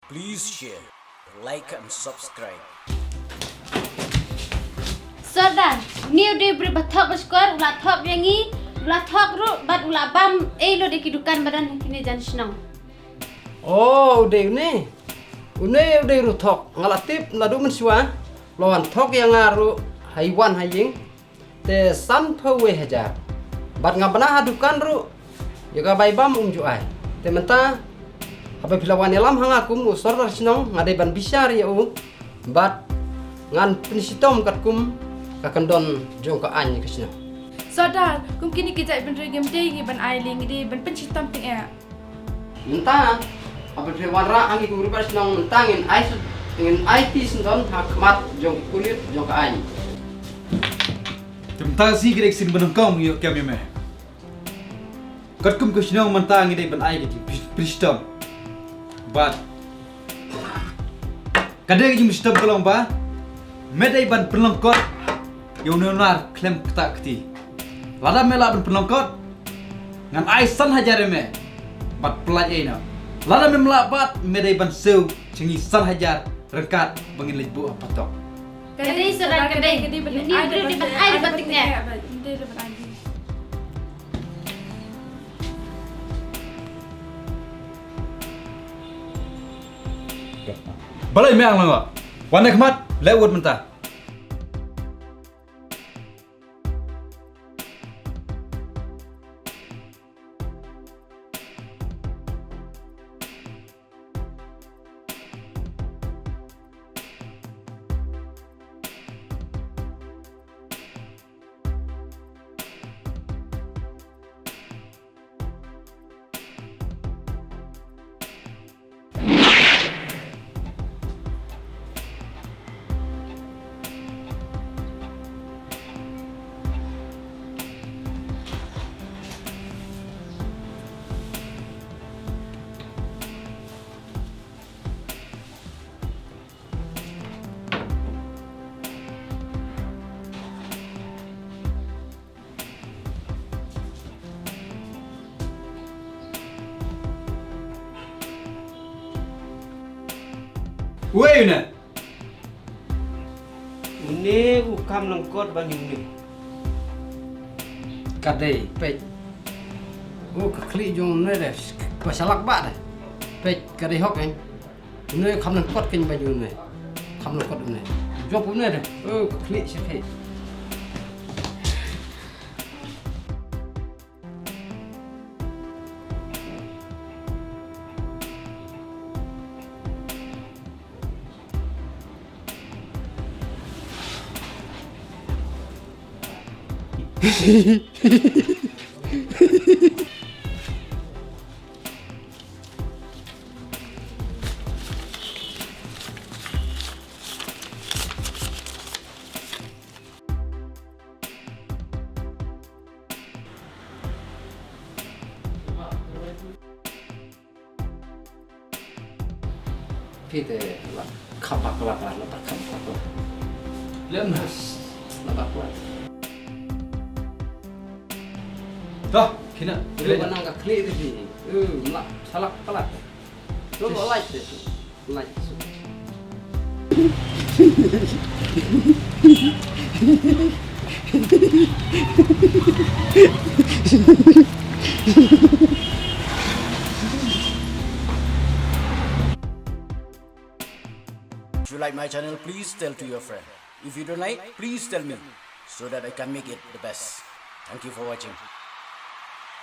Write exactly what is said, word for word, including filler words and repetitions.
Please share, like and subscribe. Sordar, une u dei u briew ba thok ba shkor, u la thok ïa ngi, u la thok ruh bad u la bam ei lut ïa ki dukan ba don ha kine jan shnong. Oh, u dei une. Une u dei ruh thok, nga la tip naduh mynshuwa. U la wan thok ïa nga ruh ha i wan ha ïing. Te sanphew wei hajar. Bad nga bna ha dukan ruh ïa ka bai bam um ju ai. Te mynta haba phi la wan ïalam ha nga kum u sordar shnong, nga dei ban bishar ïa u. Bad ngan pynshitom katkum ka kyndon jong ka aiñ ka shnong. Sordar, kum kine ki jait bynriew ngim dei ngi ban ai lei, ngi dei ban pynshitom tyngeh. Mynta haba phi wanrah ha ngi kum u sordar shnong, mynta ngin ai syn-, ngin aiti syndon ha khmat jong ki pulit jong ka aiñ. Te mynta shi ki dei ki sien ba nyngkong ïoh kem ïa me. Katkum ka shnong mynta ngi dei ban ai ki pynshitom. Bad ka dei ka jingpynshitom ka long ba me dei ban pynlyngkot ïa une u nar khlem ktah kti. Lada me lah ban pynlyngkot, ngan ai san hajar ïa me bad pyllait ei noh. Lada mem lah pat, me dei ban siew sha ngi san hajar ryngkat ba ngin leit buh ha patok. Ka dei sordar, ka dei. Ka dei ban ai, ban ai, ban ai. Balei me ang lang? Wan na khmat, leh wut mynta. Wei une. Une u kham lyngkot ban ïa une. Ka dei, peit. Oh, ka khlieh jong une de. Ba shalak ba de. Peit, ka dei hok, eh. Une kham lyngkot kein ba ïa une. Kham lyngkot une. Jop une de. Oh, ka khlieh shi peit. Phi te la khap bak la la la khap bak la. Lem nas la bak la. Dah, kina. Lu ba nang ka khlieh te phi. Eh, la salak salak. Lu ba light te. Like. If you like my channel, please tell to your friend. If you don't like, please tell me so that I can make it the best. Thank you for watching.